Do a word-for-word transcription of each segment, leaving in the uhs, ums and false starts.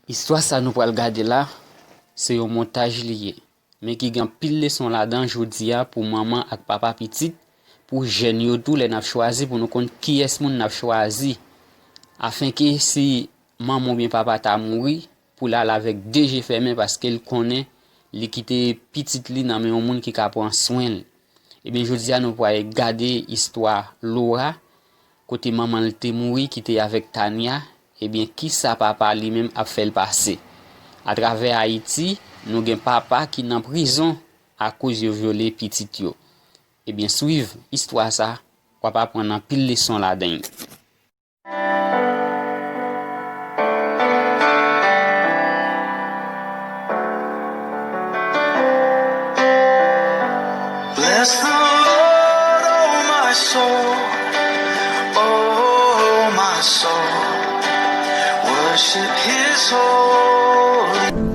Istwa sa nou pral gade la, se yon montaj li ye, men ki gen anpil leson ladan jodi a pou manman ak papa pitit, pou jèn yo tou lè n ap chwazi pou nou konn kiyès moun n ap chwazi. Afenke si manman oubyen papa ta mouri, pou l al avèk de je fèmen paske l konnen li kite pitit li nan men yon moun ki ka pran swen l. Ebyen, jodi a nou pral gade istwa Laura, kote manman l te mouri, kite avèk Tania. Ebyen, kisa papa li menm ap fè l pase? Atravè Ayiti, nou gen papa ki nan prizon akoz yo vyole pitit yo. Ebyen, swiv istwa sa, w ap aprann anpil leson ladan l. Bless the Lord, oh my soul, oh my soul, worship his holy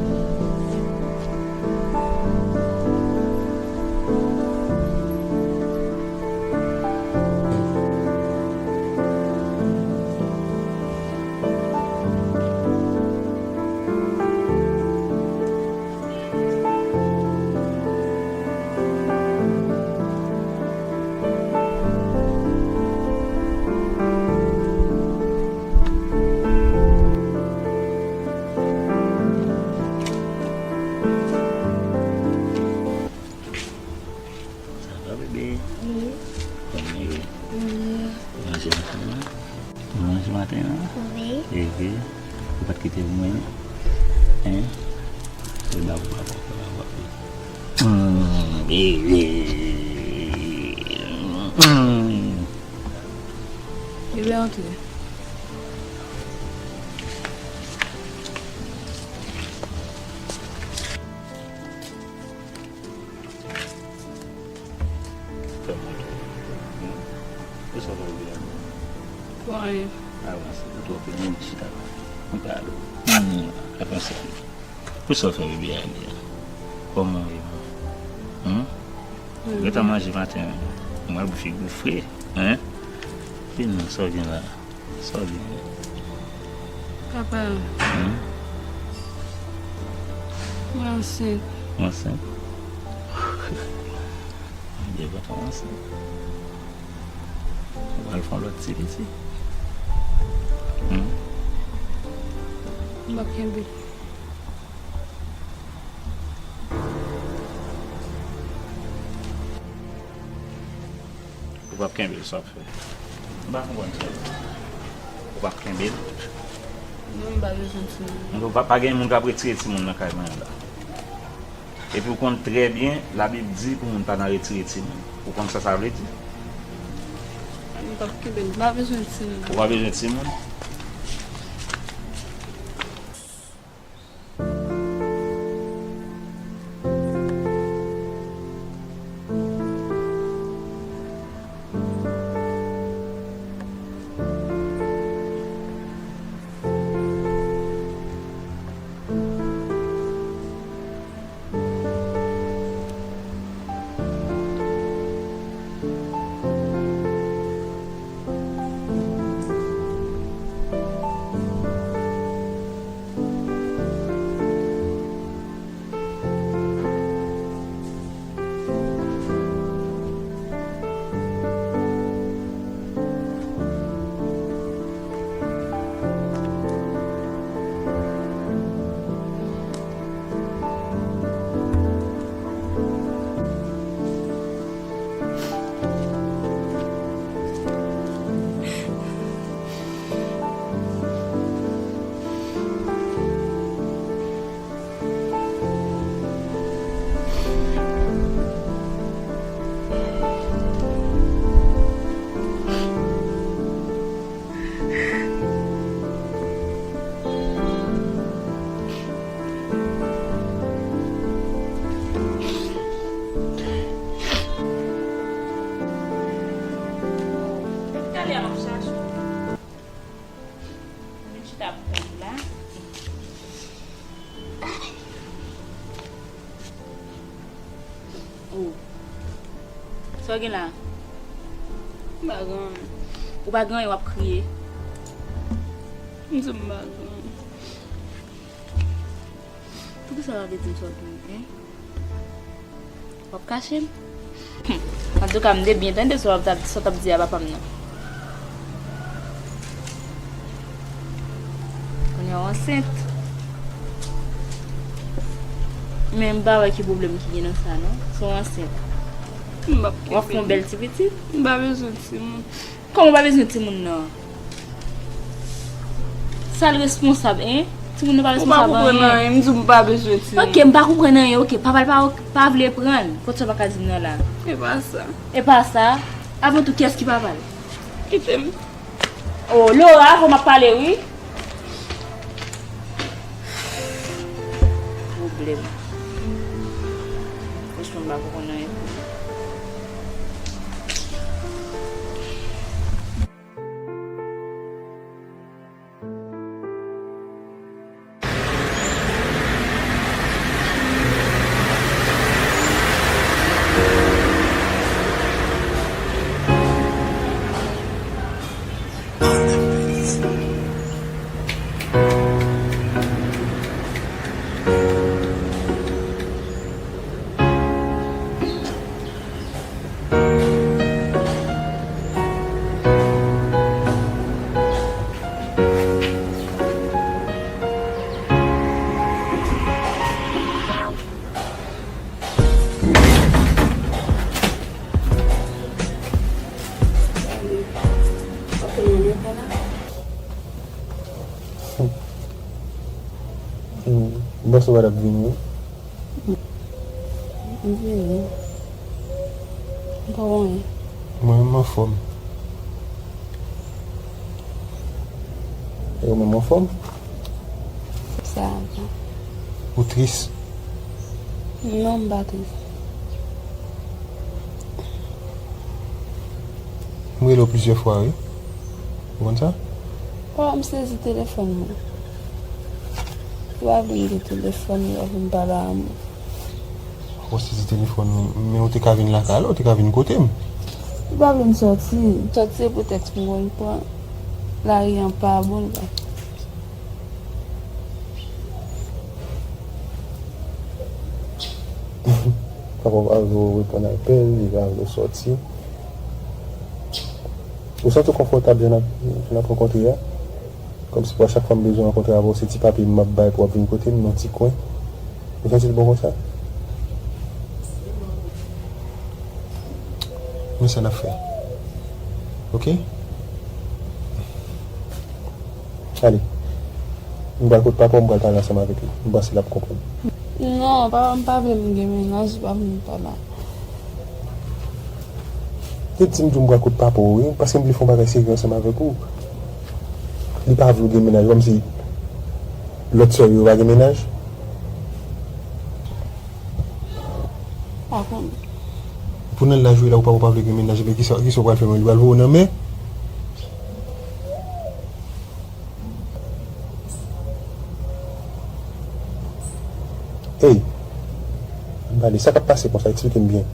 Sa va, bebe? Wi. Kòman w ye? Wi. Ou manje maten an? Ou manje maten an? Wi. Bebe, ou pa t kite pou mwen, non? Hein? Ou ba ou papa, ou ba ou papa. Hmm, bebe. Hmm. Bebe, antre. Fè mwen tou. Hmm? Kisa w fè bebe a? Bon, anyen. Avanse, ou twò plen, chita la. Mwen pa ale. Hmm, avanse. Kisa w fè bebe a, bebe a? Kòman w ye, man? Hmm? Ou gentan manje maten an? Mwen, bouch ou fre, hein? Vin non, sa w gen la? Sa w gen? Papa. Hmm? Mwen ansent. Ou ansent? Byen kontan w ansent. Ou pral fè yon lòt ti piti. Hmm? M p ap kenbe. Ou p ap kenbe l, sa w ap fè? M pa konprann sa. Ou p ap kenbe l? Non, m pa bezwen timoun. Donk, pa, pa gen moun k ap retire timoun nan kay mwen an la. Epi w konn trè byen, Labib di pou moun pa nan retire timoun. Ou konn sa sa vle di? M p ap kenbe l, m pa bezwen timoun. Ou pa bezwen timoun? Talè a m ap chache w. Vin chita pou kont ou la. Oh. Sa w gen la? M pa gen anyen. Ou pa gen anyen, w ap kriye. M di w m pa gen anyen. Sa w ap di m sa w ap di m, en? W ap kache m? Hum. Antouka, m te byen tande sa w ap, sa w t ap di a papa m nan. Kounye a w ansent. Men m pa wè ki pwoblèm ki gen nan sa, non. Si w ansent, m p ap kenbe l. W ap fè yon bèl ti pitit. M pa bezwen timoun. Kòman w pa bezwen timoun nan? Sa l responsab, en? Timoun nan pa responsab anyen. Ou pa konprann anyen, m di w m pa bezwen timoun. Ok, m pa konprann anyen, ok. Papa l pa, pa vle pran l. Poukisa w pa ka di m nan la? E pa sa. E pa sa? Avan tou, kiyès ki papa l? Kite m. Oh, Laura, fò m ap pale, wi. Pwoblèm. Franchman, m pa konprann anyen. M panse w pa t ap vini, wi. M vini. M pa wè anyen. Mwen menm m anfòm. E ou menm ou anfòm? Sa va. Ou tris? Non, m pa tris. M rele w plizyè fwa, wi. Ou konn sa? Papa m sezi telefòn mwen. Ou pa vle m gen telefòn, ou pa vle m pale a moun. Ou sezi telefòn mwen, men ou te ka vin lakay la, ou te ka vin kote m. Ou pa vle m sòti. Sòti se pou tèks m konn pran. Lari an pa bon, l pa. Papa w pa vle w reponn apèl, li pa vle w sòti. Ou santi w konfòtab jan n ap, jan n ap rankontre a? Kòmsi pou a chak fwa m bezwen rankontre avè w, se ti papye m ap bay pou w ap vin kote m nan ti kwen. Ou santi l bon konsa? Men sa n ap fè. Oke? Ale. M pral kot papa w, m pral pale ansanm avèk li. M panse l ap konprann. Non, papa m pa vle m gen mennaj, li pa vle m pale. Te di m tou m pral kot papa w, wi, paske m vle fè yon bagay serye ansanm avèk ou. Li pa vle w gen mennaj, kòmsi lòt sè w yo pa gen mennaj. Pa konnen. Pou nan laj ou ye la, ou pa, ou pa vle gen mennaj, men kisa, kisa w pral fè, men li pral voye w nan mè? Ey, ann pale, sa k ap pase konsa? Eksplike m byen.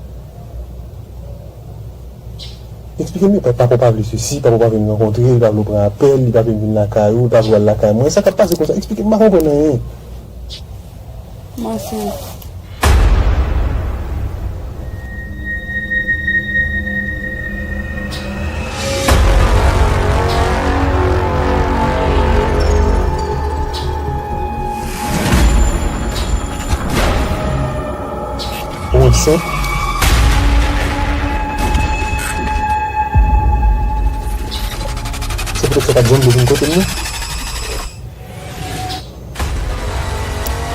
Eksplike m byen, pa, papa w pa vle sesi, papa w pa vle n rankontre, li pa vle w pran apèl, li pa vle m vin lakay ou, li pa vle w al lakay mwen. Sa k ap pase konsa? Eksplike m, m pa konprann anyen. M ansent. Ou ansent? Se poutèt sa w pa t janm vle vin kote m nan?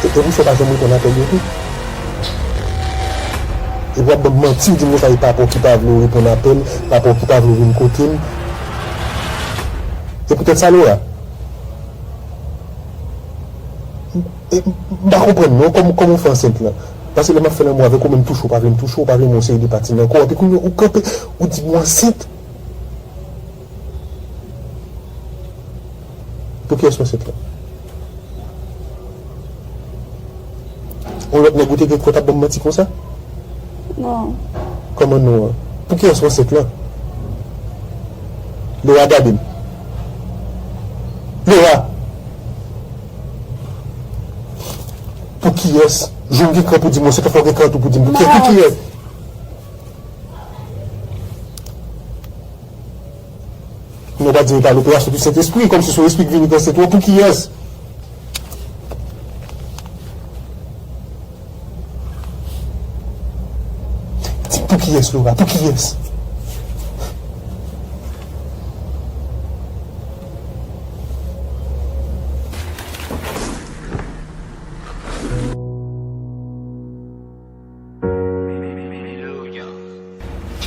E, e misye pa janm reponn apèl yo tou. Epi w ap ban m manti, w di m konsa, e papa w ki pa vle w reponn apèl, papa w ki pa vle w vin kote m. E poutèt sa, Laura? E, m pa konprann non, kòman, kòman w fè ansent lan? Paske lè m ap fè lanmou avèk ou, menm touche w pa vle m touche w, w pa vle m wè yon seri de pati nan kò w, epi kounye a ou kanpe, ou di m ou ansent. Pou kiyès w ansent la? Yon lòt nèg ou te gen kò t ap ban m manti konsa? Non. Kòman non an? Pou kiyès w ansent la? Laura, gade m. Laura! Pou kiyès? Jou m gen kran pou di m, se fò w gen kran tou pou di m. Pou kiyès? Pou kiyès? Non, w pa di m e pa loperasyon di Sentespri, kòmsi se yon espri k vini nan tèt ou. Pou kiyès? Di pou kiyès, Laura? Pou kiyès?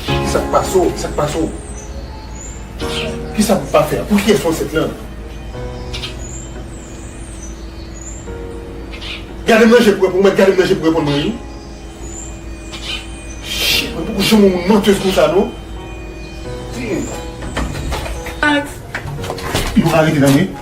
Kisa k pase w? Kisa k pase w? Kisa m pa fè a? Pou kiyès w ansent lan? Gade m nan je pou reponn mwen, gade m nan je pou reponn mwen, wi. Shit, mwen poko janm wè yon mantèz konsa, non. Damn. Max. Yo ka rete nan mwen.